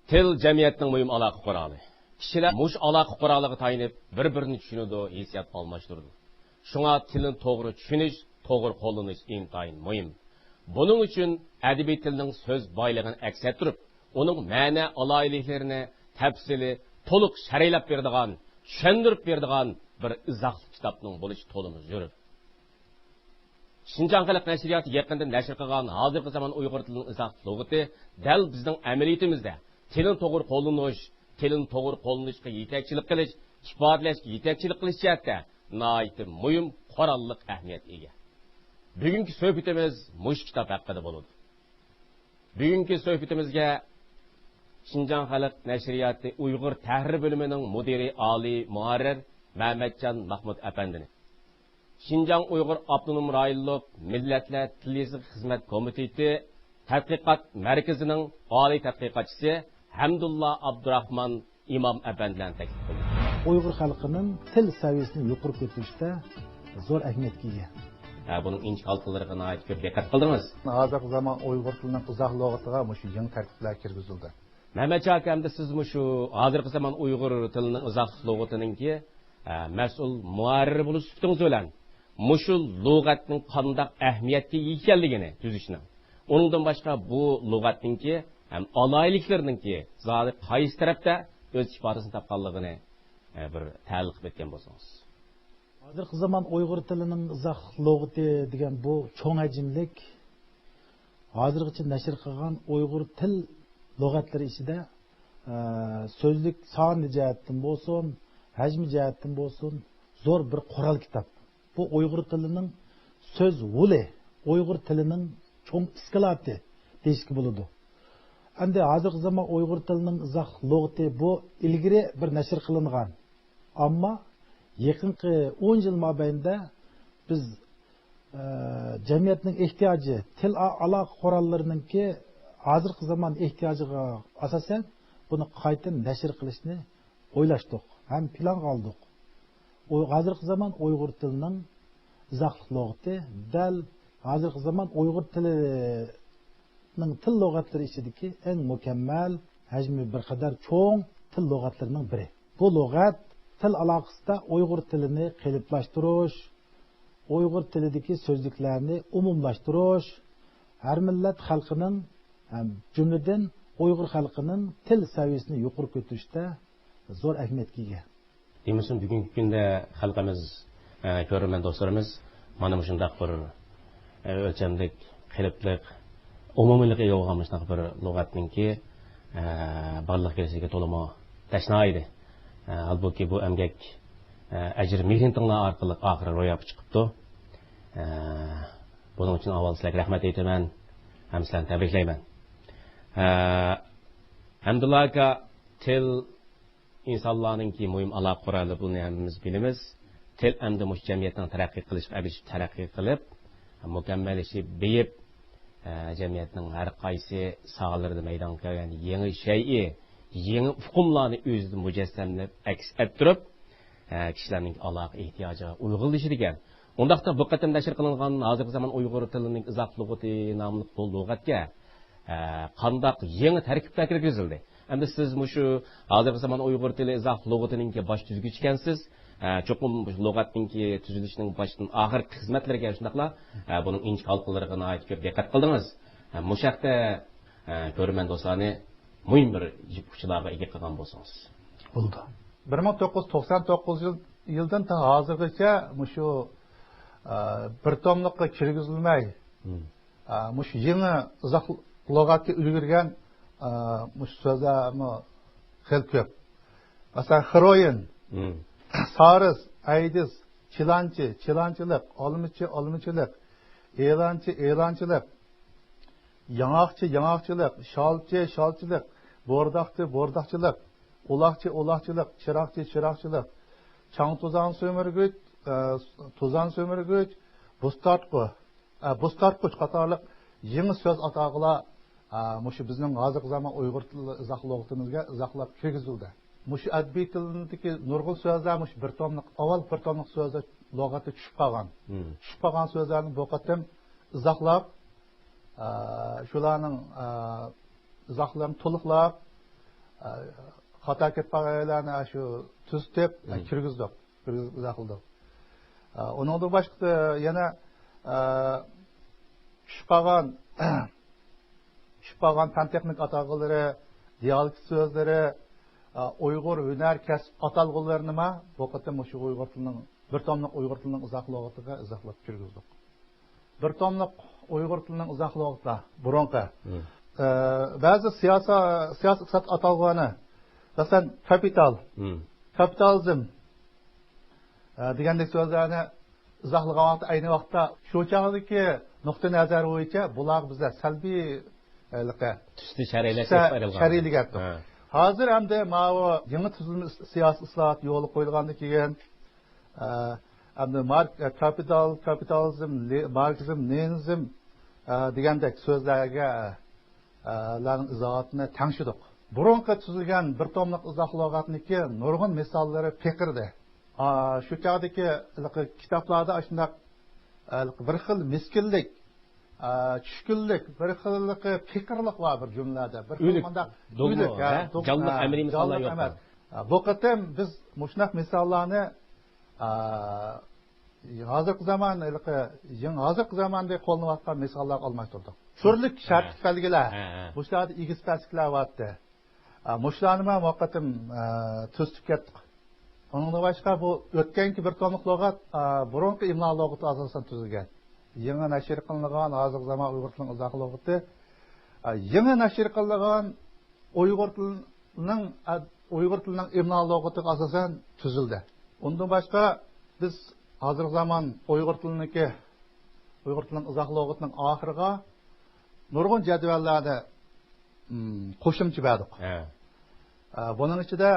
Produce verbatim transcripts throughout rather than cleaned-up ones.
تىل جەمئىيەتنىڭ مۇھىم ئالاقە قورالى. كىشىلەر مۇشۇ ئالاقە قورالىغا تايىنىپ، بىر-بىرىنى چۈشىنىدۇ، ھېسسىيات ئالماشتۇرىدۇ. شۇڭا تىلنى توغرا چۈشىنىش، توغرا قوللىنىش ئىنتايىن مۇھىم. بۇنىڭ ئۈچۈن ئەدەبىي تىلنىڭ سۆز بايلىقىنى ئەكس ئەتتۈرۈپ، ئۇنىڭ مەنە ئالاھىدىلىكلىرىنى تەپسىلىي، تولۇق شەرھلەپ بېرىدىغان، چۈشەندۈرۈپ بېرىدىغان بىر ئىزاھلىق كىتابنىڭ بولۇشى تولىمۇ زۆرۈر. شىنجاڭ خەلق نەشرىياتى يېقىندا نەشر قىلغان ھازىرقى زامان ئۇيغۇر تىلىنىڭ ئىزاھلىق لۇغىتى دەل بىزنىڭ ئەمەلىيىتىمىزدە تىلنى توغرا قوللىنىش، تىلنى توغرا قوللىنىشقا يېتەكچىلىك قىلىش، ئىپادىلەشكە يېتەكچىلىك قىلىش جەھەتتە ناھايىتى مۇھىم قوراللىق ئەھمىيەتكە ئىگە. بۈگۈنكى سۆھبىتىمىز مۇشۇ كىتاب ھەققىدە بولىدۇ. بۈگۈنكى سۆھبىتىمىزگە شىنجاڭ خەلق نەشرىياتى ئۇيغۇر تەھرىر بۆلۈمىنىڭ مۇدىرى ئالىي مۇھەررىر مەمەتجان مەھمۇت ئەپەندىنى، شىنجاڭ ئۇيغۇر ئاپتونوم رايونلۇق مىللەتلەر تىل يېزىقى خىزمەت كومىتېتى تەتقىقات مەركىزىنىڭ ئالىي تەتقىقاتچىسى ھەمدۇللا ئابدۇراخمان ئىمام ئەپەندىلەرنى تەكلىپ قىلدۇق. ئۇيغۇر خەلقىنىڭ تىل سەۋىيەسىنى يۇقىرى كۆتۈرۈشتە زور ئەھمىيەتكە ئىگە. ھە، بۇنىڭ ئىنچىكە ھالقىلىرىغا ناھايىتى كۆپ دىققەت قىلدىڭىز. ھازىرقى زامان ئۇيغۇر تىلىنىڭ ئىزاھ لۇغىتىغا مۇشۇ يېڭى تەرتىپلەر كىرگۈزۈلدى. مەمەت ئاكا، ئەمدى سىز مۇشۇ ھازىرقى زامان ئۇيغۇر تىلىنىڭ ئىزاھ لۇغىتىنىڭكى، ئە، مەسئۇل مۇھەررىرى بولۇش سۈپىتىڭىز بىلەن مۇشۇ لۇغەتنىڭ قانداق ئەھمىيەتكە ئىگە ئىكەنلىكىنى تۈزۈشنىڭ، ئۇنىڭدىن باشقا بۇ لۇغەتنىڭكى ھەم ئالاھىدىلىكلىرىنىڭكى زادى قايسى تەرەپتە ئۆز ئىپادىسىنى تاپقانلىقىنى، ئە، بىر تەھلىل قىلىپ ئۆتكەن بولسىڭىز. ھازىرقى زامان ئۇيغۇر تىلىنىڭ ئىزاھ لۇغىتى دېگەن بۇ چوڭ ھەجىملىك، ھازىرغىچە نەشر قىلغان ئۇيغۇر تىل لۇغەتلىرى ئىچىدە، ئە، سۆزلۈك سانى جەھەتتىن بولسۇن، ھەجمى جەھەتتىن بولسۇن، زور بىر قورال كىتاب. بۇ ئۇيغۇر تىلىنىڭ سۆز ھولى، ئۇيغۇر تىلىنىڭ چوڭ ئىسكىلاتى دېيىشكە بولىدۇ. ئەمدى ھازىرقى زامان ئۇيغۇر تىلىنىڭ ئىزاھ لۇغىتى بۇ ئىلگىرى بىر نەشر قىلىنغان. ئەمما يېقىنقى ئون يىل مابەينىدە بىز، ئە، جەمئىيەتنىڭ ئېھتىياجى، تىل ئا-، ئالاقە قوراللىرىنىڭكى ھازىرقى زامان ئېھتىياجىغا ئاساسەن بۇنى قايتىدىن نەشر قىلىشنى ئويلاشتۇق ھەم پىلانغا ئالدۇق. ئۇ ھازىرقى زامان ئۇيغۇر تىلىنىڭ ئىزاھلىق لۇغىتى دەل ھازىرقى زامان ئۇيغۇر تىلىنىڭ تىل لۇغەتلىرى ئىچىدىكى ئەڭ مۇكەممەل، ھەجمى بىر قەدەر چوڭ تىل لۇغەتلىرىنىڭ بىرى. بۇ لۇغەت تىل ئالاقىسىدا ئۇيغۇر تىلىنى قېلىپلاشتۇرۇش، ئۇيغۇر تىلىدىكى سۆزلۈكلەرنى ئومۇملاشتۇرۇش، ھەر مىللەت خەلقىنىڭ، ھەم جۈملىدىن ئۇيغۇر خەلقىنىڭ تىل سەۋىيەسىنى يۇقىرى كۆتۈرۈشتە زور ئەھمىيەتكە ئىگە. دېمىسۇن، بۈگۈنكى كۈندە خەلقىمىز، ئە، كۆرۈرمەن دوستلىرىمىز مانا مۇشۇنداق بىر، ئە، ئۆلچەملىك، قېلىپلىق، ئومۇمىيلىققا ئىگە بولغان مۇشۇنداق بىر لۇغەتنىڭكى، ئە، بارلىققا كېلىشىگە تولىمۇ تەشنا ئىدى. ئە، ھالبۇكى بۇ ئەمگەك، ئە، ئەجىر مېھنىتىڭلار ئارقىلىق ئاخىرى روياپقا چىقىپتۇ. ئە، بۇنىڭ ئۈچۈن ئاۋۋال سىلەرگە رەھمەت ئېيتىمەن ھەم سىلەرنى تەبرىكلەيمەن. ئە، ھەمدۇللا ئاكا، تىل ئىنسانلارنىڭكى مۇھىم ئالاقە قورالى، بۇنى ھەممىمىز بىلىمىز. تىل ئەمدى مۇشۇ جەمئىيەتنىڭ تەرەققىي قىلىشىغا ئەگىشىپ تەرەققىي قىلىپ، مۇكەممەللىشىپ، بېيىپ، ئە، جەمئىيەتنىڭ ھەر قايسى ساھەلىرىدە مەيدانغا كەلگەن يېڭى شەيئى، يېڭى ئۇقۇملارنى ئۆزىدە مۇجەسسەملەپ، ئەكس ئەتتۈرۈپ، ئە، كىشىلەرنىڭ ئالاقە ئېھتىياجىغا ئۇيغۇنلىشىدىكەن. ئۇنداقتا بۇ قېتىم نەشر قىلىنغان ھازىرقى زامان ئۇيغۇر تىلىنىڭ ئىزاھ لۇغىتى ناملىق بۇ لۇغەتكە، ئە، قانداق يېڭى تەركىبلەر كىرگۈزۈلدى؟ ئەمدى سىز مۇشۇ ھازىرقى زامان ئۇيغۇر تىلى ئىزاھ لۇغىتىنىڭكى باش تۈزگۈچى ئىكەنسىز. ئە، چوقۇم مۇشۇ لۇغەتنىڭكى تۈزۈلۈشىنىڭ باشتىن ئاخىرقى خىزمەتلىرىگە شۇنداقلا، ئە، بۇنىڭ ئىنچىكە ھالقىلىرىغا ناھايىتى كۆپ دىققەت قىلدىڭىز. ئە، مۇشۇ ھەقتە، ئە، كۆرۈرمەن دوستلارنى مۇھىم بىر يىپ ئۇچلارغا ئىگە قىلغان بولسىڭىز. بولدى. بىر مىڭ توققۇز يۈز توقسان توققۇز يىل، يىلدىن تا ھازىرغىچە مۇشۇ، ئە، بىر توملۇققا كىرگۈزۈلمەي، مم. ئە، مۇشۇ يېڭى ئىزاھ لۇغەتكە ئۈلگۈرگەن، ئە، مۇشۇ سۆزلەرمۇ خېلى كۆپ. مەسىلەن، خېروئىن، مم. سارس، ئەيدىز، چىلانچى، چىلانچىلىق، ئالمىچى، ئالمىچىلىق، ئېلانچى، ئېلانچىلىق، ياڭاقچى، ياڭاقچىلىق، شالچى، شالچىلىق، بورداقچى، بورداقچىلىق، ئۇلاقچى، ئۇلاقچىلىق، چىراغچى، چىراغچىلىق، چاڭ توزان سۈمۈرگۈچ، ئە، توزان سۈمۈرگۈچ، بۇز تارتقۇ، ئە، بۇز تارتقۇچ قاتارلىق يېڭى سۆز ئاتالغۇلار، ئە، مۇشۇ بىزنىڭ ھازىرقى زامان ئۇيغۇر تىلى ئىزاھ لۇغىتىمىزگە ئىزاھلاپ كىرگۈزۈلدى. مۇشۇ ئەدەبىي تىلدىكى نۇرغۇن سۆزلەر مۇشۇ بىر توملۇق، ئاۋۋال بىر توملۇق سۆزلەر لۇغەتتە چۈشۈپ قالغان. مم. چۈشۈپ قالغان سۆزلەرنى بۇ قېتىم ئىزاھلاپ، ئە، شۇلارنىڭ، ئە، ئىزاھلىرىنى تولۇقلاپ، ئە، خاتا كېتىپ قالغان يەرلەرنى شۇ تۈزىتىپ، ئە، كىرگۈزدۇق. كىرگۈزۈپ ئىزاھلىدۇق. ئە، ئۇنىڭدىن باشقا يەنە، ئە، چۈشۈپ قالغان، چۈشۈپ قالغان پەن تېخنىك ئاتالغۇلىرى، دىئالېكت سۆزلىرى، ئە، ئۇيغۇر ھۈنەر كەسىپ ئاتالغۇلىرىنىمۇ بۇ قېتىم مۇشۇ ئۇيغۇر تىلىنىڭ، بىر توملۇق ئۇيغۇر تىلىنىڭ ئىزاھ لۇغىتىغا ئىزاھلاپ كىرگۈزدۇق. بىر توملۇق ئۇيغۇر تىلىنىڭ ئىزاھ لۇغىتى بۇرۇنقى، ئە، بەزى سىياسىي، سىياسىي ئىقتىساد ئاتالغۇلىرىنى، مەسىلەن، كاپىتال، كاپىتالىزم، ئە، دېگەندەك سۆزلەرنى ئىزاھلىغان ۋاقىتتا، ئەينى ۋاقىتتا شۇ چاغدىكى نۇقتىئى نەزەر بويىچە بۇلارغا بىزلەر سەلبىي، ھېلىقى، تۈستە شەرھلەپ شەرھلىگەن. ھە. ھازىر ئەمدى ماۋۇ يېڭى تۈزۈلمە سىياسىي ئىسلاھات يولغا قويۇلغاندىن كېيىن، ئە، ئەمدى مارك-، ئە، كاپىتال، كاپىتالىزم، لې-، ماركسىزم، لېنىنىزم، ئە، دېگەندەك سۆزلەرگە، ئە، لارنىڭ ئىزاھاتىنى تەڭشىدۇق. بۇرۇنقى تۈزۈلگەن بىر توملۇق ئىزاھ لۇغەتنىڭكى نۇرغۇن مىساللىرى پېقىردى. ئا، شۇ چاغدىكى ھېلىقى كىتابلاردا ئاشۇنداق، ئە، بىر خىل مىسكىنلىك، ئە، چۈشكۈنلۈك، بىر خىللىقى پېقىرلىق بار بىر جۈملىلەردە. بىر خىل ئۆلۈك، مۇنداق دۇغمۇ، ئۆلۈك، ھە، ھە، دۇغ-، جانلىق ھە، ئەمەلىي مىساللار جانلىق يوق. ئەمەس. ھە، بۇ قېتىم بىز مۇشۇنداق مىساللارنى، ئە، ھازىرقى زامان، ھېلىقى يېڭى، ھازىرقى زاماندا قوللىنىۋاتقان مىساللارغا ئالماشتۇردۇق. تۈرلۈك ھە. شەرتلىك بەلگىلەر، ھە، ھە. مۇشۇلاردا ئېگىز پەسلىكلەر بارتتى. ئا، مۇشۇلارنىمۇ بۇ قېتىم، ئا، تۈزىتىپ كەتتۇق. ئۇنىڭدىن باشقا بۇ ئۆتكەنكى بىر توملۇق لۇغەت، ئا، بۇرۇنقى ئىملا لۇغىتى ئاساسەن تۈزۈلگەن. يېڭى نەشر قىلىنغان، ھازىرقى زامان ئۇيغۇر تىلىنىڭ ئىزاھ لۇغىتى، ئا، يېڭى نەشر قىلىنغان ئۇيغۇر تىلىنىڭ، ئا، ئۇيغۇر تىلىنىڭ ئىملا لۇغىتىغا ئاساسەن تۈزۈلدى. ئۇندىن باشقا بىز ھازىرقى زامان ئۇيغۇر تىلىنىڭكى، ئۇيغۇر تىلىنىڭ ئىزاھ لۇغىتىنىڭ ئاخىرىغا نۇرغۇن جەدۋەللەردە، م، قوشۇمچە بەردۇق. ھە. ئە، بۇنىڭ ئىچىدە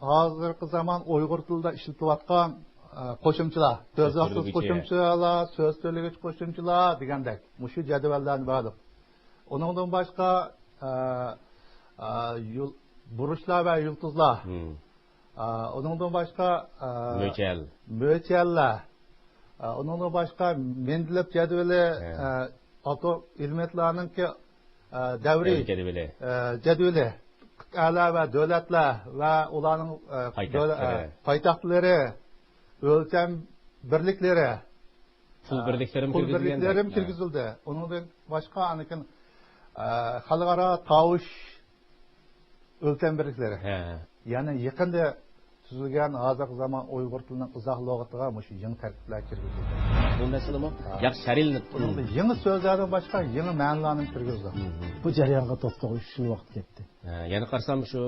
ھازىرقى زامان ئۇيغۇر تىلىدا ئىشلىتىلىۋاتقان، ئە، قوشۇمچىلار، سۆز سۆز ۋاقتىسى تۈرلىگۈچى. قوشۇمچىلار، سۆز تۈرلىگۈچى قوشۇمچىلار دېگەندەك مۇشۇ جەدۋەللەرنى بەردۇق. ئۇنىڭدىن باشقا، ئە، ئە، يۇل-، بۇرۇچلار ۋە يۇلتۇزلار. ھىم. ئا، ئۇنىڭدىن باشقا، ئا، مۆچەل. مۆچەللەر. ئا، ئۇنىڭدىن باشقا مەندىلېف جەدۋىلى، ھە. ئا، ئاتوم ئېلېمېنتلارنىڭكى، ئا، دەۋرى، دەۋر جەدۋىلى. ئا، جەدۋىلى. قىتئەلەر ۋە دۆلەتلەر ۋە ئۇلارنىڭ، ئا، پايتەختلىرى. دۆلە-، ئا، پايتەختلىرى، ئۆلچەم بىرلىكلىرى، پۇل ئا، بىرلىكلىرىمۇ پۇل كىرگۈزۈلگەن بىرلىكلىرىمۇ دەپ. كىرگۈزۈلدى. ئۇنىڭدىن باشقا، ئاندىن كېيىن، ئا، خەلقئارا تاۋۇش ئۆلچەم بىرلىكلىرى. ھە. يەنى يېقىندا تۈزۈلگەن ھازىرقى زامان ئۇيغۇر تىلىنىڭ ئىزاھ لۇغىتىغا مۇشۇ يېڭى تەرتىپلەر كىرگۈزۈلدى. بۇ مەسىلىمۇ ھە. ياخشى شەرھلىنىپتۇ. ئۇنىڭدا يېڭى سۆزلەردىن باشقا يېڭى مەنىلەرنى كىرگۈزدۇق. ھىم، ھىم. بۇ جەريانغا توختىغىلى ئۈچ يىل ۋاقىت كەتتى. ھە، يەنە قارىسام شۇ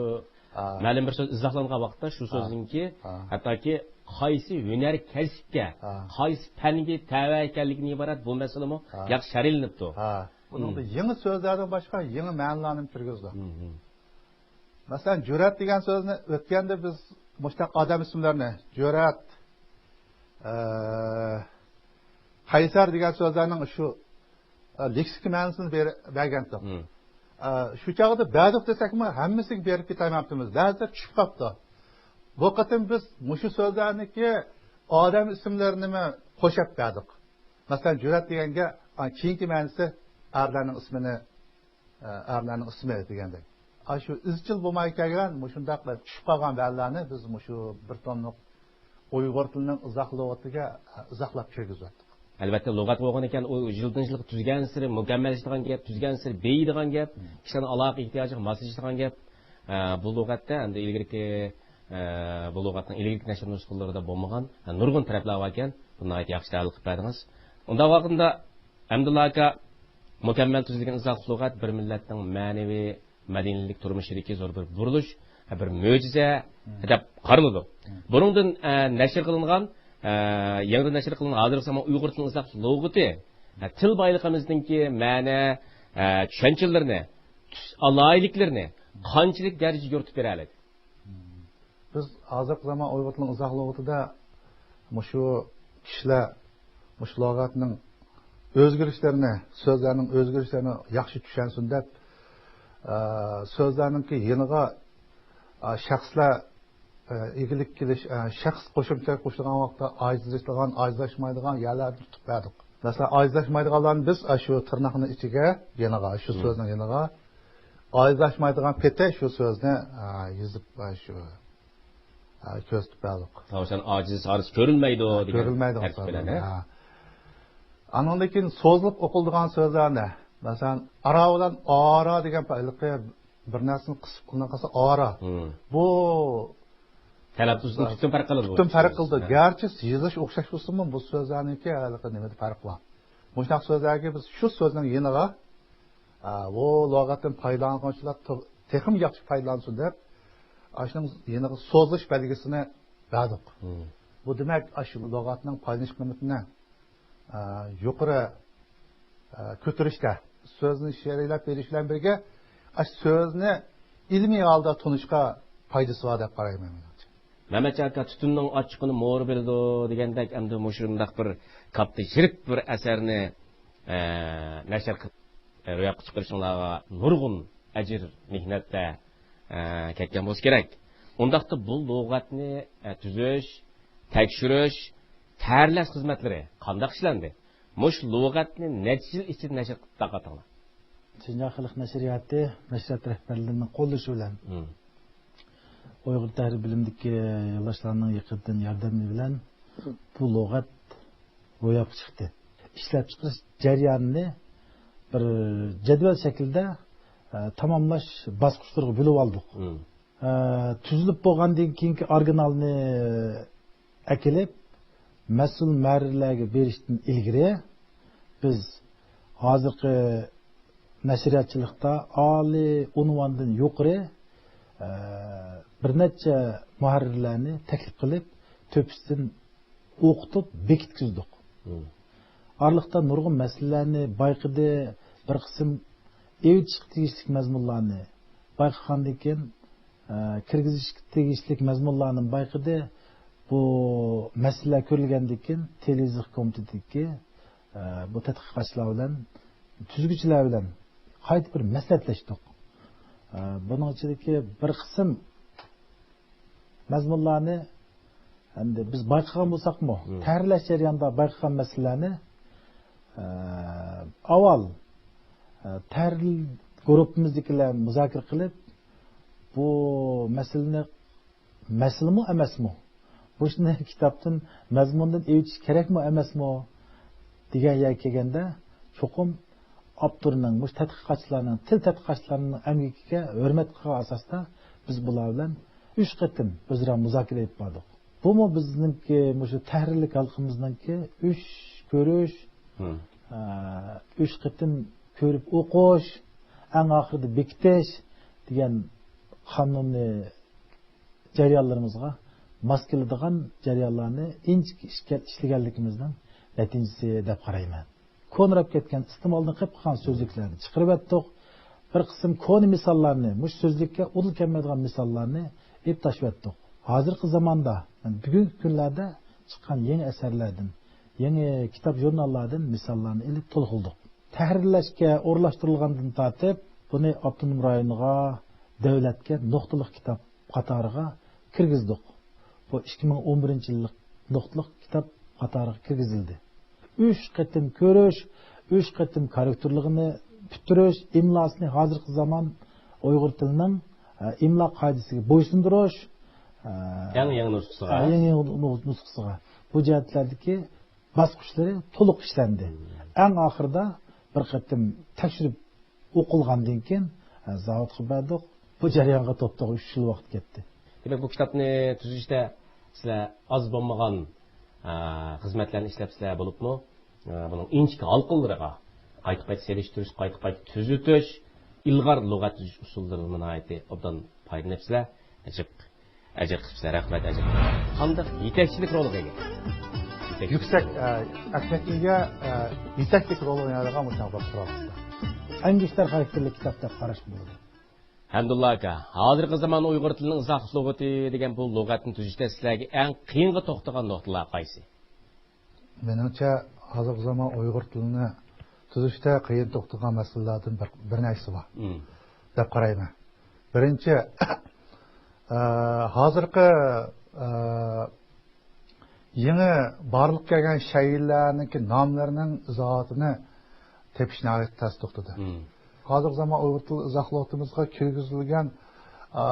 ھە. مەلۇم بىر سۆز ئىزاھلانغان ۋاقىتتا شۇ ھە. سۆزنىڭكى ھە. ھەتتاكى قايسى ھۈنەر كەسىپكە، ھە. قايسى پەنگە تەۋە ئىكەنلىكىدىن ئىبارەت بۇ مەسىلىمۇ ھە. ياخشى شەرھلىنىپتۇ. ھە. ئۇنىڭدا ھىم. يېڭى سۆزلەردىن باشقا يېڭى مەنىلەرنى كىرگۈزدۇق. ھىم، ھىم. مەسىلەن، جۈرئەت دېگەن سۆزنى ئۆتكەندە بىز مۇشۇنداق ئادەم ئىسىملىرىنى، جۈرئەت، ئە، قەيسەر دېگەن سۆزلەرنىڭ شۇ، ئە، لېكسىكا مەنىسىنى بېر-، بەرگەنتۇق. ھىم. ئە، شۇ چاغدا بەردۇق دېسەكمۇ، ھەممىسىگە بېرىپ كېتەلمەپتىمىز. بەزىلەر چۈشۈپ قاپتۇ. بۇ قېتىم بىز مۇشۇ سۆزلەرنىڭكى ئادەم ئىسىملىرىنىمۇ قوشۇپ بەردۇق. مەسىلەن، جۈرئەت دېگەنگە، ئا، كېيىنكى مەنىسى ئەرلەرنىڭ ئىسمىنى، ئە، ئەرلەرنىڭ ئىسمى دېگەندەك. ئاشۇ ئىزچىل بولماي كەلگەن مۇشۇنداق چۈشۈپ قالغان بەنلەرنى بىز مۇشۇ بىر توملۇق ئۇيغۇر تىلىنىڭ ئىزاھ لۇغىتىگە، ئە، ئىزاھلاپ كىرگۈزۈۋەتتۇق. ئەلۋەتتە، لۇغەت بولغان ئىكەن، ئۇ يىلدىن يىلغا تۈزگەنسېرى مۇكەممەللىشىدىغان گەپ، تۈزگەنسېرى بېيىيدىغان گەپ، مم. كىشىلەرنىڭ ئالاقە ئېھتىياجىغا ماسلىشىدىغان گەپ. ئە، بۇ لۇغەتتە ئەمدى ئىلگىرىكى، ئە، بۇ لۇغەتنىڭ ئىلگىرىكى نەشر نۇسخىلىرىدا بولمىغان، ئە، نۇرغۇن تەرەپلەر باركەن. بۇنى ناھايىتى ياخشى تەھلىل قىلىپ بەردىڭىز. ئۇنداق ۋاقتىدا ئەمدىلا ئاكا، مۇكەممەل تۈزۈلگەن ئىزاھلىق لۇغەت بىر مىللەتنىڭ مەنىۋى، مەدەنىيلىك تۇرمۇشىدىكى زور بىر بۇرۇلۇش، بىر مۆجىزە مم. دەپ قارىلىدۇ. مم. بۇنىڭدىن، ئە، نەشر قىلىنغان، ئە، يېڭىدىن نەشر قىلىنغان ھازىرقى زامان ئۇيغۇر تىلىنىڭ ئىزاھلىق لۇغىتى، ئە، تىل بايلىقىمىزنىڭكى مەنە، ئە، چۈشەنچىلىرىنى، تۈس ئالاھىدىلىكلىرىنى قانچىلىك دەرىجىدە يورۇتۇپ بېرەلىدى؟ بىز ھازىرقى زامان ئۇيغۇر تىلىنىڭ ئىزاھ لۇغىتىدا مۇشۇ كىشىلەر مۇشۇ لۇغەتنىڭ ئۆزگىرىشلىرىنى، سۆزلەرنىڭ ئۆزگىرىشلىرىنى ياخشى چۈشەنسۇن دەپ، ئە، سۆزلەرنىڭكى يېنىغا، ئە، شەخسلەر، ئە، ئىگىلىك قىلىش، ئە، شەخس قوشۇمچە قوشۇلغان ۋاقىتتا ئاجىزلىشىدىغان، ئاجىزلاشمايدىغان يەرلەرنى تۇتۇپ بەردۇق. مەسىلەن، ئاجىزلاشمايدىغانلارنى بىز، ئە، شۇ تىرناقنىڭ ئىچىگە، يېنىغا، شۇ مم. سۆزنىڭ يېنىغا ئاجىزلاشمايدىغان پېتى شۇ سۆزنى، ئا، يېزىپ، ئا، شۇ، ئا، كۆرسىتىپ بەردۇق. تاۋشان ئاجىز، ھارس كۆرۈلمەيدۇ ھە، دېگەن كۆرۈلمەيدىغان تەرتىپ سۆزلەر، بىلەن، ھە. ھە. ئانىڭدىن كېيىن سوزۇلۇپ ئوقۇلىدىغان سۆزلەرنى، مەسىلەن، ئارا بىلەن ئارا دېگەن ھېلىقى بىر نەرسىنى قىسىپ قىلىنغان قىلسا ئارا. مم. بۇ تەلەپپۇزدىن پۈتۈن پەرق قىلىدۇ. پۈتۈن پەرق قىلىدۇ. ھە. گەرچە يېزىش ئوخشاش بولسىمۇ، بۇ سۆزلەرنىڭكى ھېلىقى نېمىدە پەرق بار. مۇشۇنداق سۆزلەرگە بىز شۇ سۆزنىڭ يېنىغا، ئا، ئۇ لۇغەتتىن پايدىلانغۇچىلار تو-، تېخىمۇ ياخشى پايدىلانسۇن دەپ، ئاشۇنىڭ يېنىغا سوزۇش بەلگىسىنى بەردۇق. مم. بۇ دېمەك، ئاشۇ لۇغەتنىڭ پايدىلىنىش قىممىتىنى، ئا، يۇقىرى، ئا، كۆتۈرۈشتە، سۆزنى شەرھلەپ بېرىش بىلەن بىرگە، ئاشۇ سۆزنى ئىلمىي ھالدا تونۇشقا پايدىسى بار دەپ قارايمەن مېنىڭچە. مەمەتجان ئاكا، تۈتۈننىڭ ئاچچىقىنى مورا بىلىدۇ دېگەندەك، ئەمدى مۇشۇنداق بىر كاپتا يىرىك بىر ئەسەرنى، ئە، نەشر قىلىپ، ئە، روياپقا چىقىرىشىڭلارغا نۇرغۇن ئەجىر، مېھنەتلەر، ئە، كەتكەن بولسا كېرەك. ئۇنداقتا بۇ لۇغەتنى، ئە، تۈزۈش، تەكشۈرۈش، تەھرىرلەش خىزمەتلىرى قانداق ئىشلەندى؟ مۇشۇ لۇغەتنى نەچچە يىل ئىچىدە نەشر قىلىپ تارقاتتىڭلار؟ شىنجاڭ خەلق نەشرىياتى نەشرىيات رەھبەرلىرىنىڭ قوللىشى بىلەن، مم. ئۇيغۇر تەھرىر بىلىمدىكى يولداشلارنىڭ يېقىندىن ياردىمى بىلەن بۇ لۇغەت روياپقا چىقتى. ئىشلەپچىقىرىش جەريانىنى بىر جەدۋەل شەكلىدە، ئە، تاماملاش باسقۇچلىرىغا بۆلۈۋالدۇق. مم. ئە، تۈزۈلۈپ بولغاندىن كېيىنكى ئورىگىنالنى ئەكېلىپ، مەسئۇل مۇھەررىرلەرگە بېرىشتىن ئىلگىرى، بىز ھازىرقى نەشرىياتچىلىقتا ئالىي ئۇنۋاندىن يۇقىرى، ئە، بىر نەچچە مۇھەررىرلەرنى تەكلىپ قىلىپ، تۆپىسىدىن ئوقۇتۇپ بېكىتكۈزدۇق. مم. ئارىلىقتا نۇرغۇن مەسىلىلەرنى بايقىدى، بىر قىسىم ئېۋىتىشقا تېگىشلىك مەزمۇنلارنى بايقىغاندىن كېيىن، ئە، كىرگۈزۈشكە تېگىشلىك مەزمۇنلارنى بايقىدى. بۇ مەسىلىلەر كۆرۈلگەندىن كېيىن، تىل يېزىق كومىتېتىدىكى، ئە، بۇ تەتقىقاتچىلار بىلەن، تۈزگۈچىلەر بىلەن قايتا بىر مەسلىھەتلەشتۇق. ئە، بۇنىڭ ئىچىدىكى بىر قىسىم مەزمۇنلارنى ئەمدى بىز بايقىغان بولساقمۇ، مم. تەھرىرلەش جەريانىدا بايقىغان مەسىلىلەرنى، ئە، ئاۋۋال، ئە، تەھرىر گۇرۇپپىمىزدىكىلەر مۇزاكىرە قىلىپ، بۇ مەسىلىنى، مەسىلىمۇ ئەمەسمۇ، بۇ ئىشنى كىتابتىن، مەزمۇندىن ئېۋىتىش كېرەكمۇ ئەمەسمۇ دېگەن يەرگە كەلگەندە، چوقۇم ئاپتورنىڭ، مۇشۇ تەتقىقاتچىلارنىڭ، تىل تەتقىقاتچىلارنىڭ ئەمگىكىگە ھۆرمەت قىلغان ئاساستا بىز بۇلار بىلەن ئۈچ قېتىم ئۆزئارا مۇزاكىرە ئېلىپ باردۇق. بۇمۇ بىزنىڭكى مۇشۇ تەھرىرلىك ھالقىمىزنىڭكى ئۈچ كۆرۈش، مم. ئە، ئۈچ قېتىم كۆرۈپ ئوقۇش، ئەڭ ئاخىرىدا بېكىتىش دېگەن قانۇننى جەريانلىرىمىزغا ماس كېلىدىغان جەريانلارنى ئىنچىكە ئىشكە-، ئىشلىگەنلىكىمىزنىڭ نەتىجىسى دەپ قارايمەن. كونىراپ كەتكەن، ئىستېمالدىن قېلىپ قالغان سۆزلۈكلەرنى چىقىرىۋەتتۇق. بىر قىسىم كونا مىساللارنى، مۇشۇ سۆزلۈككە ئۇدۇل كەلمەيدىغان مىساللارنى ئېلىپ تاشلىۋەتتۇق. ھازىرقى زاماندا، بۈگۈنكى كۈنلەردە چىققان يېڭى ئەسەرلەردىن، يېڭى كىتاب، ژۇرناللاردىن مىساللارنى ئېلىپ تولۇقلىدۇق. تەھرىرلەشكە ئورۇنلاشتۇرۇلغاندىن تارتىپ، بۇنى ئاپتونوم رايونغا، دۆلەتكە نۇقتىلىق كىتاب قاتارىغا كىرگۈزدۇق. بۇ ئىككى مىڭ ئون بىرىنچى يىللىق نۇقتىلىق كىتاب قاتارىغا كىرگۈزۈلدى. ئۈچ قېتىم كۆرۈش، ئۈچ قېتىم كوررېكتورلۇقىنى پۈتتۈرۈش، ئىملاسىنى ھازىرقى زامان ئۇيغۇر تىلىنىڭ، ئە، ئىملا قائىدىسىگە بويسۇندۇرۇش، ئە، يېڭى، يېڭى نۇسخىسىغا. ئە، يېڭى، يېڭى نۇ-، نۇسخىسىغا. بۇ جەھەتلەردىكى باسقۇچلىرى تولۇق ئىشلەندى. مم. ئەڭ ئاخىرىدا بىر قېتىم تەكشۈرۈپ ئوقۇلغاندىن كېيىن، ئە، زاۋۇتقا بەردۇق. بۇ جەريانغا توپتوغرا ئۈچ يىل ۋاقىت كەتتى. دېمەك، بۇ كىتابنى تۈزۈشتە سىلەر ئاز بولمىغان، ئە، خىزمەتلەرنى ئىشلەپسىلەر بولۇپمۇ، ئە، بۇنىڭ ئىنچىكە ھالقىلىرىغا قايتا-قايتا سېلىشتۇرۇش، قايتا-قايتا تۈزىتىش، ئىلغار لۇغەت تۈزۈش ئۇسۇللىرىدىن ناھايىتى ئوبدان پايدىلىنىپسىلەر. ئەجەب، ئەجىر قىپسىلەر، رەھمەت، ئەجىر. قانداق يېتەكچىلىك رولىغا ئىگە؟ يېتەكچىلىك. يۈكسەك، ئە، ئەھمىيەتكە ئىگە، ئە، يېتەكچىلىك رولىنى ئوينايدىغان مۇشۇنداق بىر قورال. ئەڭگۈشتەر خاراكتېرلىك كىتاب دەپ قاراشقا بولىدۇ. ھەمدۇللا ئاكا، ھازىرقى زامان ئۇيغۇر تىلىنىڭ ئىزاھات لۇغىتى دېگەن بۇ لۇغەتنى تۈزۈشتە سىلەرگە ئەڭ قىيىنغا توختىغان نۇقتىلار قايسى؟ مېنىڭچە، ھازىرقى زامان ئۇيغۇر تىلىنى تۈزۈشتە قىيىن توختىغان مەسىلىلەردىن بىر، بىر نەچچىسى بار، مم، دەپ قارايمەن. بىرىنچى، ئە، ھازىرقى، ئە، يېڭى بارلىققا كەلگەن شەيئىلەرنىڭكى ناملىرىنىڭ ئىزاھاتىنى تېپىش ناھايىتى تەس توختىدى. مم. ھازىرقى زامان ئۇيغۇر تىل ئىزاھ لۇغىتىمىزغا كىرگۈزۈلگەن، ئا،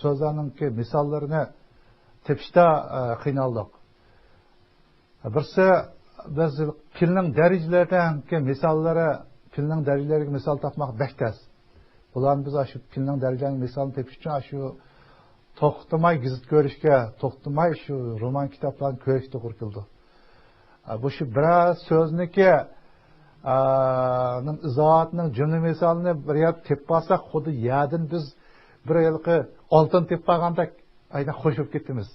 سۆزلەرنىڭكى مىساللىرىنى تېپىشتا، ئا، قىينالدۇق. بىرسى، بىز پىلنىڭ دەرىجىلىرىدىكى مىساللىرى، پىلنىڭ دەرىجىلىرىگە مىسال تاپماق بەك تەس. بۇلارنى بىز ئاشۇ پىلنىڭ دەرىجىلىرىنىڭ مىسالىنى تېپىش ئۈچۈن ئاشۇ توختىماي گېزىت كۆرۈشكە، توختىماي شۇ رومان كىتابلارنى كۆرۈشكە توغرا كېلىدۇ. ئا، بۇ شۇ بىرەر سۆزنىكى، ئا، نىڭ ئىزاھاتىنىڭ جۈملە مىسالىنى بىر يەردە تېپىپ قالساق، خۇددى يەردىن بىز بىر ھېلىقى ئالتۇن تېپىپ قالغاندەك ئاينا خوش بولۇپ كېتىمىز.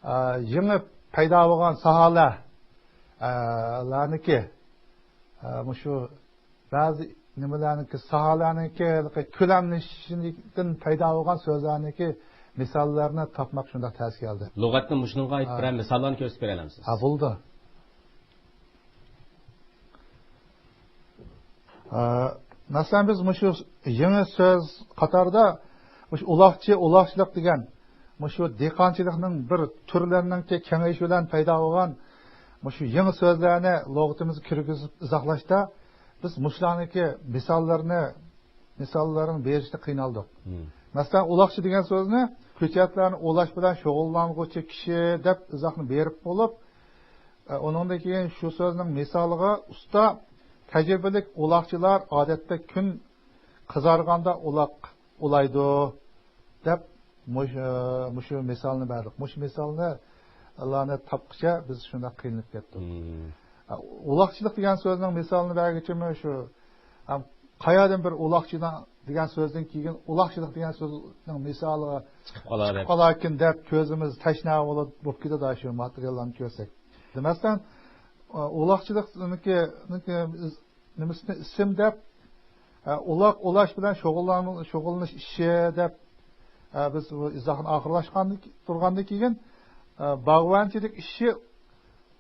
ئا، يېڭى پەيدا بولغان ساھەلەر، ئا، لارنىكى، ئا، مۇشۇ بەزى نېمىلەرنىڭكى، ساھەلەرنىڭكى كۆلەملىشىشىدىن پەيدا بولغان سۆزلەرنىڭكى مىساللارنى تاپماق شۇنداق تەس كەلدى. لۇغەتنى مۇشۇنىڭغا ئائىت ھە. بىرەر مىساللارنى كۆرسىتىپ بېرەلەمسىز؟ ھە، بولىدۇ. ئە، مەسىلەن، بىز مۇشۇ يېڭى سۆز قاتاردا مۇشۇ ئۇلاقچى، ئۇلاقچىلىق دېگەن مۇشۇ دېھقانچىلىقنىڭ بىر تۈرلىرىنىڭكى كېڭىيىشى بىلەن پەيدا بولغان مۇشۇ يېڭى سۆزلەرنى لۇغىتىمىزغا كىرگۈزۈپ ئىزاھلاشتا بىز مۇشۇلارنىڭكى مىساللىرىنى، مىساللارنى بېرىشنى قىينالدۇق. مم. مەسىلەن، ئۇلاقچى دېگەن سۆزنى كۆچەتلەرنى ئۇلاش بىلەن شۇغۇللانغۇچى كىشى دەپ ئىزاھنى بېرىپ بولۇپ، ئە، ئۇنىڭدىن كېيىن شۇ سۆزنىڭ مىسالىغا ئۇستا تەجرىبىلىك ئۇلاقچىلار ئادەتتە كۈن قىزارغاندا ئۇلاق ئۇلايدۇ دەپ مۇش-، ئە، مۇشۇ مىسالنى بەردۇق. مۇشۇ مىسالنى ئاللانى تاپقىچە بىز شۇنداق قىينىلىپ كەتتۇق. مم. ئە، ئۇلاقچىلىق دېگەن سۆزنىڭ مىسالىنى بەرگۈچىمۇ شۇ، ئە، قايەردىن بىر ئۇلاقچىنىڭ دېگەن سۆزدىن كېيىن ئۇلاقچىلىق دېگەن سۆزنىڭ مىسالىغا چىقىپ قالار چىقىپ دەپ. قالاركىن دەپ كۆزىمىز تەشنا بولۇپ، بولۇپ كېتىدۇ شۇ ماتېرىياللارنى كۆرسەك. مەسىلەن، ئۇلاقچىلىقنىڭكى، نىڭكى نېمىسىنى ئىسىم دەپ، ئۇلاق ئۇلاش بىلەن شۇغۇللان-، شۇغۇللىنىش ئىشى دەپ، بىز بۇ ئىزاھنى ئاخىرلاشقان، تۇرغاندىن كېيىن، باغۋەنچىلىك ئىشى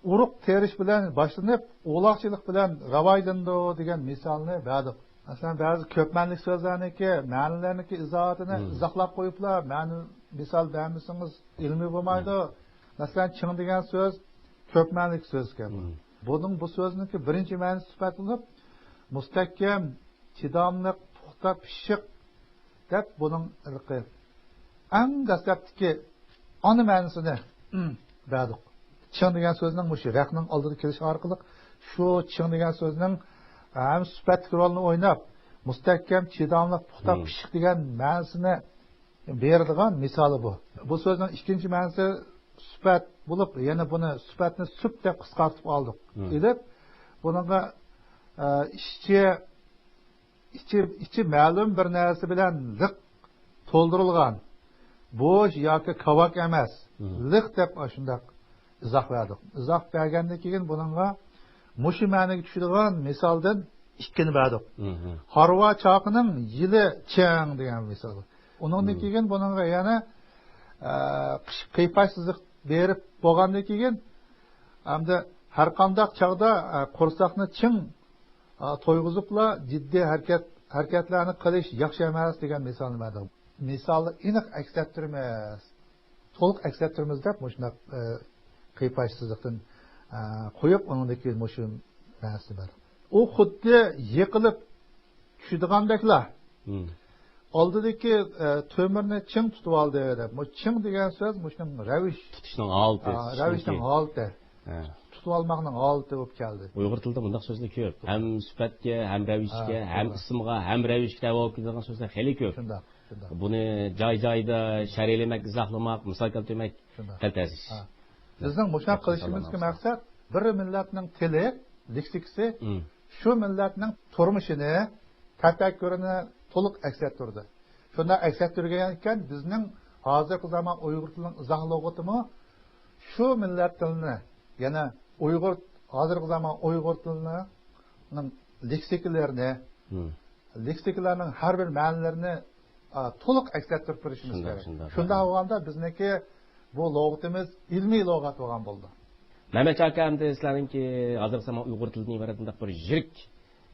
ئۇرۇق تېرىش بىلەن باشلىنىپ، ئولاقچىلىق بىلەن راۋاجلىنىدۇ دېگەن مىسالنى بەردۇق. مەسىلەن، بەزى كۆپ مەنىلىك سۆزلەرنىڭكى مەنىلەرنىڭكى ئىزاھاتىنى مم. ئىزاھلاپ قويۇپلا، مەنە مىسال بەرمىسىڭىز ئىلمىي بولمايدۇ. مم. مەسىلەن، چىڭ دېگەن سۆز كۆپ مەنىلىك سۆز ئىكەن. مم. بۇنىڭ، بۇ سۆزنىڭكى بىرىنچى مەنىسى سۈپەت بولۇپ، مۇستەھكەم، چىداملىق، پۇختا، پىششىق، دەپ بۇنىڭ ھېلىقى ئەڭ دەسلەپتىكى ئانا مەنىسىنى بەردۇق. چىڭ دېگەن سۆزنىڭ مۇشۇ رەقنىڭ ئالدىدا كېلىشى ئارقىلىق شۇ چىڭ دېگەن سۆزنىڭ ھەم سۈپەتلىك رولىنى ئويناپ، مۇستەھكەم، چىداملىق، پۇختا، مم. پىششىق دېگەن مەنىسىنى بېرىدىغان مىسالى بۇ. بۇ سۆزنىڭ ئىككىنچى مەنىسى سۈپەت بولۇپ، يەنە بۇنى سۈپەتنى سۈپ دەپ قىسقارتىپ ئالدۇق. مم. ئېلىپ، بۇنىڭغا، ئە، ئىشچى، ئىچى، ئىچى مەلۇم بىر نەرسە بىلەن لىق تولدۇرۇلغان، بوش ياكى كاۋاك ئەمەس، مم. لىق دەپ ئاشۇنداق ئىزاھ بەردۇق. ئىزاھ بەرگەندىن كېيىن بۇنىڭغا مۇشۇ مەنىگە چۈشىدىغان مىسالدىن ئىككىنى بەردۇق. مم. ھارۋا چاقىنىڭ يىلى چىڭ دېگەن مىسال. ئۇنىڭدىن مم. كېيىن بۇنىڭغا يەنە، ئە، قىش قىيپاش سىزىق بېرىپ بولغاندىن كېيىن، ئەمدى ھەر قانداق چاغدا، ئە، قورساقنى چىڭ ئا، تويغۇزۇپلا جىددىي ھەرىكەت، ھەرىكەتلەرنى قىلىش ياخشى ئەمەس دېگەن مىسالنى بەردىم. مىسالنى ئېنىق ئەكس ئەتتۈرىمىز، تولۇق ئەكس ئەتتۈرىمىز دەپ مۇشۇنداق، ئە، قىيپاش سىزىقتىن، ئە، قويۇپ، ئۇنىڭدىن كېيىن مۇشۇ مەنىسىنى بەردىم. ئۇ خۇددى يىقىلىپ چۈشىدىغاندەكلا. مم. ئالدىدىكى، ئە، تۆمۈرنى چىڭ تۇتۇۋالدى دەپ. بۇ چىڭ دېگەن سۆز مۇشۇنىڭ رەۋىش. تۇتۇشنىڭ ھالىتى، ئا، تۇتۇشنىڭكى. رەۋىشنىڭ ھالىتى. ھە. تۇتۇۋالماقنىڭ ھالىتى بولۇپ كەلدى. ئۇيغۇر تىلىدا بۇنداق سۆزلەر كۆپ. ھەم سۈپەتكە، ھەم رەۋىشكە، ھە، ھەم توغرا. ئىسىمغا، ھەم رەۋىشكە تەۋە بولۇپ كېتىدىغان سۆزلەر خېلى كۆپ. شۇنداق، شۇنداق. بۇنى جاي-جايدا شەرھلىمەك، ئىزاھلىماق، مىسال كەلتۈرمەك شۇنداق. خېلى تەس ئىش. ھە. بىزنىڭ مۇشۇنداق قىلىشىمىزدىكى مەقسەت، بىر مىللەتنىڭ تىلى، لېكسىكىسى، مم. شۇ مىللەتنىڭ تۇرمۇشىنى، تەپەككۇرىنى تولۇق ئەكس ئەتتۈردى. شۇنداق ئەكس ئەتتۈرگەن ئىكەن، بىزنىڭ ھازىرقى زامان ئۇيغۇر تىلىنىڭ ئىزاھ لۇغىتىمۇ شۇ مىللەت تىلىنى، يەنى ئۇيغۇر، ھازىرقى زامان ئۇيغۇر تىلىنىڭ لېكسىكىلىرىنى، مم. لېكسىكىلارنىڭ ھەر بىر مەنىلىرىنى، ئا، تولۇق ئەكس ئەتتۈرۈپ بېرىشىمىز شۇنداق، كېرەك. شۇنداق. شۇنداق بولغاندا بىزنىڭكى بۇ لۇغىتىمىز ئىلمىي لۇغەت بولغان بولىدۇ. مەمەت ئاكا، ئەمدى سىلەرنىڭكى ھازىرقى زامان ئۇيغۇر تىلىدىن ئىبارەت بۇنداق بىر يىرىك،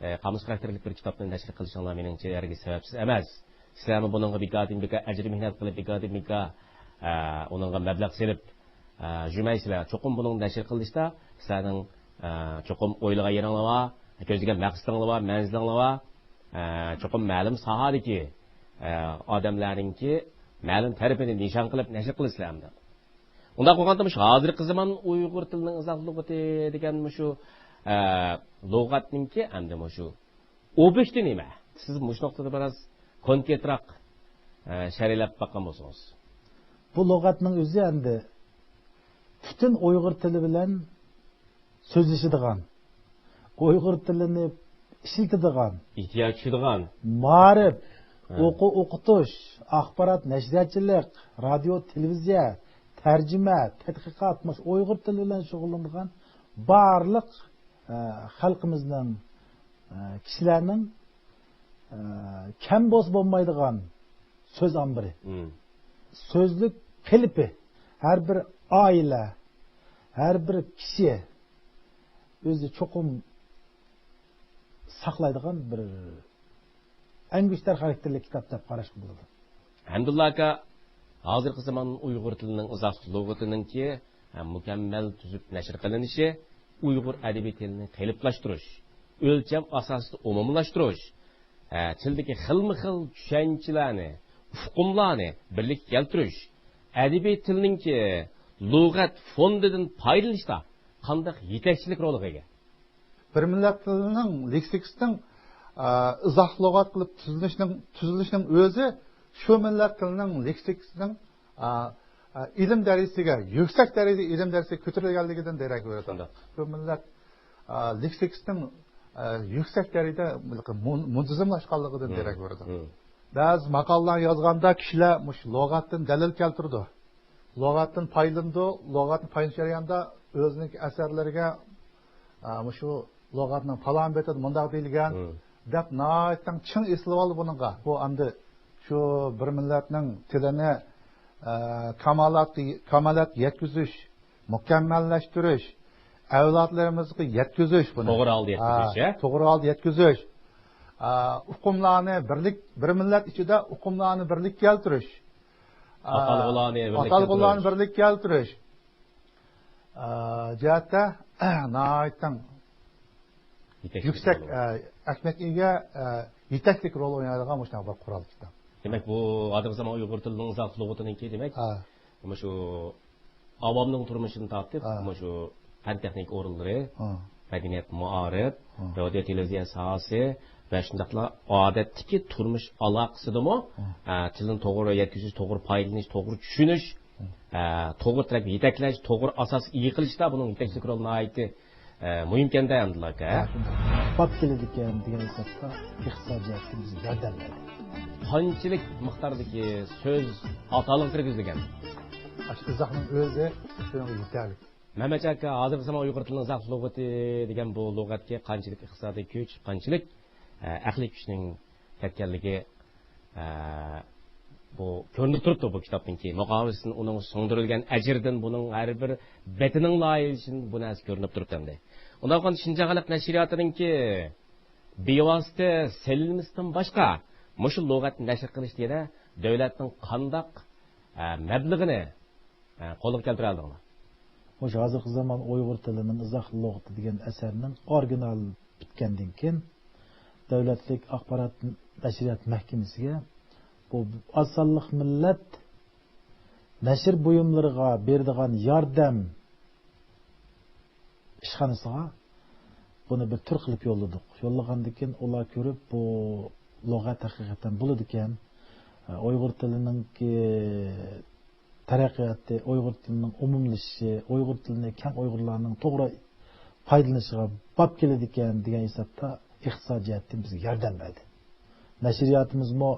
ئە، قامۇس خاراكتېرلىك بىر كىتابنى نەشر قىلىشىڭلار مېنىڭچە ھەرگىز سەۋەبسىز ئەمەس. سىلەرمۇ بۇنىڭغا بىكاردىن بىكار ئەجىر مېھنەت قىلىپ، بىكاردىن بىكار، ئە، ئۇنىڭغا مەبلەغ سېلىپ، ئە، يۈرمەيسىلەر. چوقۇم بۇنىڭ نەشر قىلىشتا سىلەرنىڭ، ئە، چوقۇم ئويلىغان يېرىڭلار بار، كۆزلىگەن مەقسىتىڭلار بار، مەنزىلىڭلار بار. ئە، چوقۇم مەلۇم ساھەدىكى، ئە، ئادەملەرنىڭكى مەلۇم تەرىپىنى نىشان قىلىپ نەشر قىلىسىلەر ئەمدى. ئۇنداق بولغاندا، مۇشۇ ھازىرقى زامان ئۇيغۇر تىلىنىڭ ئىزاھ لۇغىتى دېگەن مۇشۇ، ئە، لۇغەتنىڭكى ئەمدى مۇشۇ ئوبيېكتى نېمە؟ سىز مۇشۇ نۇقتىدا بىراز كونكرېتراق، ئە، شەرھلەپ باققان بولسىڭىز. بۇ لۇغەتنىڭ ئۆزى ئەمدى پۈتۈن ئۇيغۇر تىلى بىلەن سۆزلىشىدىغان، ئۇيغۇر تىلىنى ئىشلىتىدىغان، ئېھتىياج چۈشىدىغان. مائارىپ، ھە. ئوقۇ-، ئوقۇتۇش، ئاخبارات، نەشرىياتچىلىق، رادىيو، تېلېۋىزىيە، تەرجىمە، تەتقىقات، مۇشۇ ئۇيغۇر تىلى بىلەن شۇغۇللىنىدىغان بارلىق، ئە، خەلقىمىزنىڭ، ئە، كىشىلەرنىڭ، ئە، كەم بولسا بولمايدىغان سۆز ئامبىرى. مم. سۆزلۈك قېلىپى. ھەر بىر ئائىلە، ھەر بىر كىشى ئۆزى چوقۇم ساقلايدىغان بىر ئەڭگۈشتەر خاراكتېرلىك كىتاب دەپ قاراشقا بولىدۇ. ھەمدۇللا ئاكا، ھازىرقى زامان ئۇيغۇر تىلىنىڭ ئىزاھ لۇغىتىنىڭكى، ھە، مۇكەممەل تۈزۈپ نەشر قىلىنىشى ئۇيغۇر ئەدەبىي تىلىنى قېلىپلاشتۇرۇش، ئۆلچەم ئاساسىدا ئومۇملاشتۇرۇش، ھە، تىلدىكى خىلمۇ خىل چۈشەنچىلەرنى، ئۇقۇملارنى بىرلىككە كەلتۈرۈش، ئەدەبىي تىلنىڭكى لۇغەت فوندىدىن پايدىلىنىشتا قانداق يېتەكچىلىك رولىغا ئىگە؟ بىر مىللەت تىلىنىڭ لېكسىكىسىنىڭ، ئا، ئىزاھ لۇغەت قىلىپ تۈزۈلۈشنىڭ، تۈزۈلۈشنىڭ ئۆزى شۇ مىللەت تىلىنىڭ لېكسىكىسىنىڭ، ئا، ئا، ئىلىم دەرىجىسىگە، يۈكسەك دەرىجە، ئىلىم دەرىجىسىگە كۆتۈرۈلگەنلىكىدىن دېرەك بېرىدۇ. شۇنداق. شۇ مىللەت، ئا، لېكسىكىسىنىڭ، ئا، يۈكسەك دەرىجىدە مۇن-، مۇنتىزىملاشقانلىقىدىن مم. دېرەك بېرىدۇ. مم. بەزى ماقالىلەرنى يازغاندا كىشىلەر مۇشۇ لۇغەتتىن دەلىل كەلتۈرىدۇ. لۇغەتتىن پايدىلىنىدۇ، لۇغەتنى پايدىلىنىش جەريانىدا ئۆزىنىڭكى ئەسەرلىرىگە، ئا، مۇشۇ لۇغەتنىڭ پالان بېتىدە مۇنداق دېيىلگەن، مم. دەپ ناھايىتى چىڭ ئېسىلىۋالدى بۇنىڭغا. بۇ ئەمدى شۇ بىر مىللەتنىڭ تىلىنى، ئە، كامالاتقا، كامالەتكە يەتكۈزۈش، مۇكەممەللەشتۈرۈش، ئەۋلادلىرىمىزغا يەتكۈزۈش بۇنى. توغرا ھالدا يەتكۈزۈش، ئا، ھە؟ توغرا ھالدا يەتكۈزۈش. ئا، ئۇقۇملارنى بىرلىك، بىر مىللەت ئىچىدە ئۇقۇملارنى بىرلىككە كەلتۈرۈش. ئا، ئاتالغۇلارنى بىرلىككە ئاتالغۇلارنى كەلتۈرۈش. بىرلىككە كەلتۈرۈش. ئا، جەھەتتە ناھايىتى يېتەكچى يۈكسەك، رول. ئە، ئەھمىيەتكە ئىگە، ئە، يېتەكلىك رول ئوينايدىغان مۇشۇنداق بىر قورال كىتاب. دېمەك، بۇ ھازىرقى زامان ئۇيغۇر تىلىنىڭ ئىزاھ لۇغىتىنىڭكى، دېمەك، ھە. مۇشۇ ئاۋامنىڭ تۇرمۇشىدىن تارتىپ، ھە. مۇشۇ پەن تېخنىكا ئورۇنلىرى، ھە. مەدەنىيەت، مائارىپ، ھە. رادىيو، تېلېۋىزىيە ساھەسى ۋە شۇنداقلا ئادەتتىكى تۇرمۇش ئالاقىسىدىمۇ، ھە. ئە، تىلنى توغرا يەتكۈزۈش، توغرا پايدىلىنىش، توغرا چۈشىنىش، ئە، توغرا تەرەپكە يېتەكلەش، توغرا ئاساس ئىگە قىلىشتا بۇنىڭ يېتەكچىلىك رولى ناھايىتى، ئە، مۇھىمكەندە، ئەمدىلا ئاكا، ھە؟ ھە، شۇنداق. باب كېلىدىكەن دېگەن ھېسابتا ئىقتىسادىي جەھەتتىن بىزگە ياردەم بەردى. قانچىلىك مىقداردىكى سۆز ئاتالغۇ كىرگۈزۈلگەن؟ ئاشۇ ئىزاھنىڭ ئۆزى شۇنىڭغا يېتەرلىك. مەمەت ئاكا، ھازىرقى زامان ئۇيغۇر تىلىنىڭ ئىزاھ لۇغىتى دېگەن بۇ لۇغەتكە قانچىلىك ئىقتىسادىي كۈچ، قانچىلىك، ئە، ئەقلىي كۈچنىڭ كەتكەنلىكى، ئە، بۇ كۆرۈنۈپ تۇرۇپتۇ بۇ كىتابنىڭكى مۇقاۋىسىدىن، ئۇنىڭ سىڭدۈرۈلگەن ئەجرىدىن، بۇنىڭ ھەر بىر بېتىنىڭ لايىھىلىشىدىن بۇ نەرسە كۆرۈنۈپ تۇرۇپتۇ ئەمدى. ئۇنداق بولغاندا شىنجاڭ خەلق نەشرىياتىنىڭكى بىۋاسىتە سېلىنمىسىدىن باشقا مۇشۇ لۇغەتنى نەشر قىلىشتا يەنە دۆلەتنىڭ قانداق، ئە، مەبلىغىنى، ئە، قولغا كەلتۈرەلىدىڭلار؟ مۇشۇ ھازىرقى زامان ئۇيغۇر تىلىنىڭ ئىزاھ لۇغىتى دېگەن ئەسەرنىڭ ئورىگىنال پۈتكەندىن كېيىن، دۆلەتلىك ئاخبارات نەشرىيات مەھكىمىسىگە بۇ ئاز سانلىق مىللەت نەشر بۇيۇملىرىغا بېرىدىغان ياردەم ئىشخانىسىغا بۇنى بىر تۈر قىلىپ يوللىدۇق. يوللىغاندىن كېيىن ئۇلار كۆرۈپ، بۇ لۇغەت ھەقىقەتەن بولىدىكەن. ئۇيغۇر تىلىنىڭكى تەرەققىياتى، ئۇيغۇر تىلىنىڭ ئومۇملىشىشى، ئۇيغۇر تىلىنى كەم ئۇيغۇرلارنىڭ توغرا پايدىلىنىشىغا باب كېلىدىكەن دېگەن ھېسابتا ئىقتىساد جەھەتتىن بىزگە ياردەم بەردى. نەشرىياتىمىزمۇ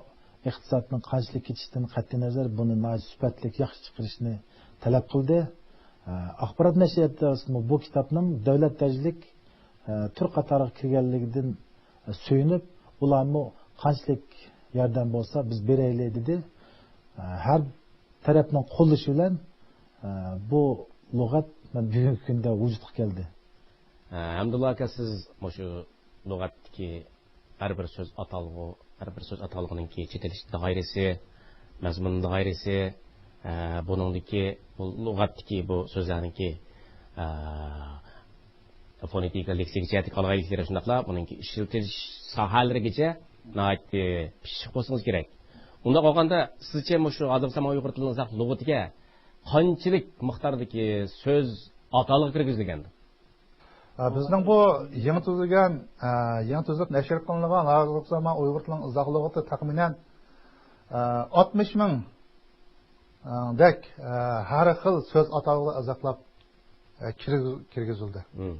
ئىقتىسادنىڭ قانچىلىك كېتىشىدىن قەتئىينەزەر، بۇنى ناھايىتى سۈپەتلىك، ياخشى چىقىرىشنى تەلەپ قىلدى. ئاخبارات نەشرىياتىمۇ بۇ كىتابنىڭ دۆلەت دەرىجىلىك تۈر قاتارىغا كىرگەنلىكىدىن سۆيۈنۈپ، ئۇلارمۇ قانچىلىك ياردەم بولسا بىز بېرەيلى دېدى. ھەر تەرەپنىڭ قوللىشى بىلەن، ئە، بۇ لۇغەت مانا بۈگۈنكى كۈندە ۋۇجۇدقا كەلدى. ئە، ھەمدۇللا ئاكا، سىز مۇشۇ لۇغەتتىكى ھەر بىر سۆز ئاتالغۇ، ھەر بىر سۆز ئاتالغۇنىڭكى چېتىلىش دائىرىسى، مەزمۇن دائىرىسى، ئە، بۇنىڭدىكى بۇ لۇغەتتىكى بۇ سۆزلەرنىڭكى، ئە، فونېتىكا، لېكسىكا جەھەتتىكى ئالاھىدىلىكلىرى، شۇنداقلا بۇنىڭكى ئىشلىتىلىش ساھەلىرىگىچە ناھايىتى پىششىق بولسىڭىز كېرەك. ئۇنداق بولغاندا، سىزچە مۇشۇ ھازىرقى زامان ئۇيغۇر تىلىنىڭ ئىزاھ لۇغىتىگە قانچىلىك مىقداردىكى سۆز ئاتالغۇ كىرگۈزۈلگەندۇ؟ ئە، بىزنىڭ بۇ يېڭى تۈزۈلگەن، ئە، يېڭى تۈزۈلۈپ نەشر قىلىنغان ھازىرقى زامان ئۇيغۇر تىلىنىڭ ئىزاھ لۇغىتى تەخمىنەن، ئە، ئاتمىش مىڭ، ئە، دەك، ئە، ھەر خىل سۆز ئاتالغۇلار ئىزاھلاپ، ئە، كىرگۈز-، كىرگۈزۈلدى. مم.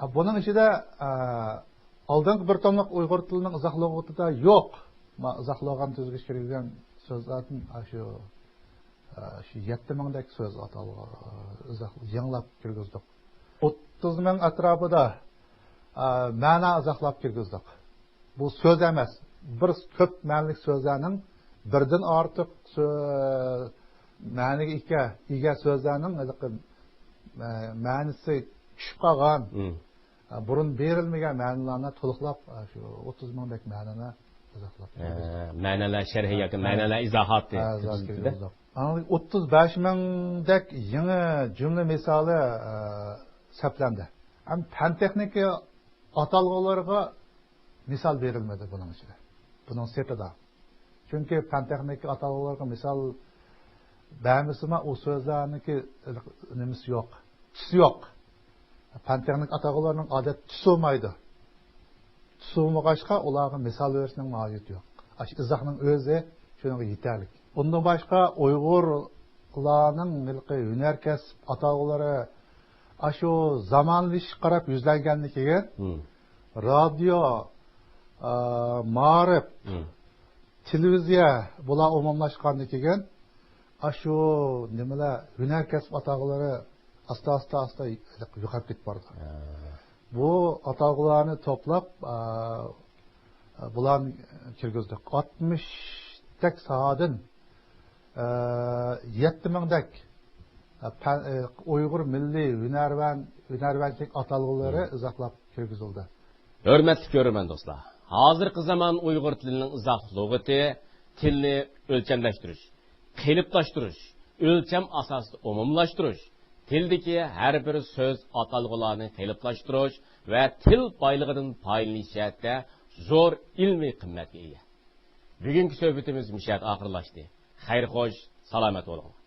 ئە، بۇنىڭ ئىچىدە، ئە، ئالدىنقى بىر توملۇق ئۇيغۇر تىلىنىڭ ئىزاھ لۇغىتىدا يوق. ما ئىزاھلىغان تۈزگۈچ كىرگۈزگەن سۆزلەردىن، ئە، شۇ، ئە، شۇ يەتتە مىڭدەك سۆز ئاتالغۇ، ئە، ئىزاھ-، يېڭىلاپ كىرگۈزدۇق. ئوتتۇز مىڭ ئەتراپىدا، ئە، مەنا ئىزاھلاپ كىرگۈزدۇق. بۇ سۆز ئەمەس، بىر كۆپ مەنىلىك سۆزلەرنىڭ بىردىن ئارتۇق سۆ-، مەنىگە ئىگە، ئىگە سۆزلەرنىڭ ھېلىقى، ئە، مەنىسى چۈشۈپ قالغان، مم. ئە، بۇرۇن بېرىلمىگەن مەنىلەرنى تولۇقلاپ، ئە، شۇ ئوتتۇز مىڭدەك مەنىنى ئىزاھلاپ ئە، كىرگۈزدۇق. مەنىلەر شەرھى ياكى ھە. مەنىلەر ئىزاھاتى ھە، ئىزاھ تۈزۈلدى-دە. كىرگۈزدۇق. ئاندىن ئوتتۇز بەش مىڭدەك يېڭى جۈملە مىسالى، ئە، سەپلەندى. ھەم پەن تېخنىكا ئاتالغۇلىرىغا مىسال بېرىلمىدى بۇنىڭ ئىچىدە. بۇنىڭ سىرتىدا. چۈنكى پەن تېخنىكا ئاتالغۇلىرىغا مىسال بەرمىسىمۇ، ئۇ سۆزلەرنىڭكى نېمىسى يوق، تۈسى يوق. پەن تېخنىكا ئاتالغۇلىرىنىڭ ئادەتتە تۈسى بولمايدۇ. تۈسى بولمىغاچقا، ئۇلارغا مىسال بېرىشنىڭ ھاجىتى يوق. ئاشۇ ئىزاھنىڭ ئۆزى شۇنىڭغا يېتەرلىك. ئۇندىن باشقا، ئۇيغۇرلارنىڭ ھېلىقى ھۈنەر كەسىپ ئاتالغۇلىرى ئاشۇ زامانلىشىشقا قاراپ يۈزلەنگەندىن كېيىن، مم. رادىيو، ئا، مائارىپ، مم. تېلېۋىزىيە بۇلار ئومۇملاشقاندىن كېيىن، ئاشۇ نېمىلەر، ھۈنەر كەسىپ ئاتالغۇلىرى ئاستا، ئاستا، ئاستا يوقاپ كېتىپ بارىدۇ. ھە. بۇ ئاتالغۇلارنى توپلاپ، ئا، بۇلارنى كىرگۈزدۇق. ئاتمىشتەك ساھەدىن، ئە، يەتتە مىڭدەك، ئە، پەن-، ئە، ئۇيغۇر مىللىي ھۈنەرۋەن-، ھۈنەرۋەنچىلىك ئاتالغۇلىرى مم. ئىزاھلاپ كىرگۈزۈلدى. ھۆرمەتلىك كۆرۈرمەن دوستلار، ھازىرقى زامان ئۇيغۇر تىلىنىڭ ئىزاھ لۇغىتى تىلنى ئۆلچەملەشتۈرۈش، قېلىپلاشتۇرۇش، ئۆلچەم ئاساسىدا ئومۇملاشتۇرۇش، تىلدىكى ھەر بىر سۆز ئاتالغۇلارنى قېلىپلاشتۇرۇش ۋە تىل بايلىقىدىن پايدىلىنىش جەھەتتە زور ئىلمىي قىممەتكە ئىگە. بۈگۈنكى سۆھبىتىمىز مۇشۇ يەردە ئاخىرلاشتى. خەير خوش، سالامەت بولۇڭ.